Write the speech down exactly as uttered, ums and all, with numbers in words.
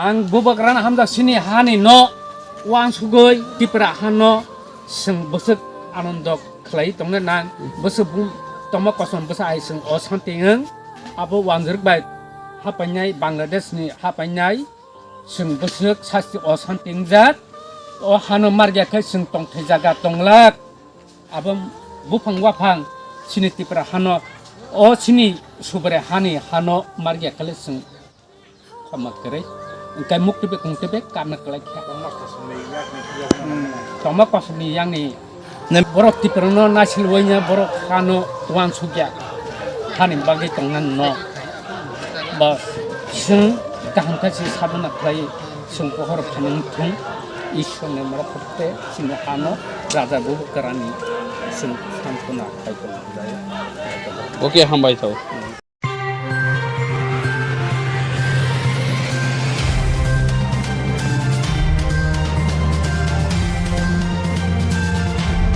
Ang bubagrano hamjak sini hani no uansugwi Tipra hano chwng bwswk anando khlai tongna nang, bwswk bum tongma kosom bwsa ai chwng o santi wng. Abo uanjwk bai hapainai Bangladesh ni hapainai chwng bwswk sasti o santi wngjak. O hano margya khe chwng tongthai jaga tonglak. Abo buphang waphang sini Tipra hano, o sini Subrai hani hano margya khe chwng khama kwrwi. Hwnkhe mukti bai kungti bai karna kwlai kha. Tongma kosom ni yakni. Ne- Borok Tipra no naisil waina borok hano uansukya. Hani bagwi tongna no. Ba chwng kaham khe si sabuna khlai chwng pohor phano thung. Ishwar ni borok khopte sini hano raja bubu karani chwng sampuna khai tong. Okay, hambai tho.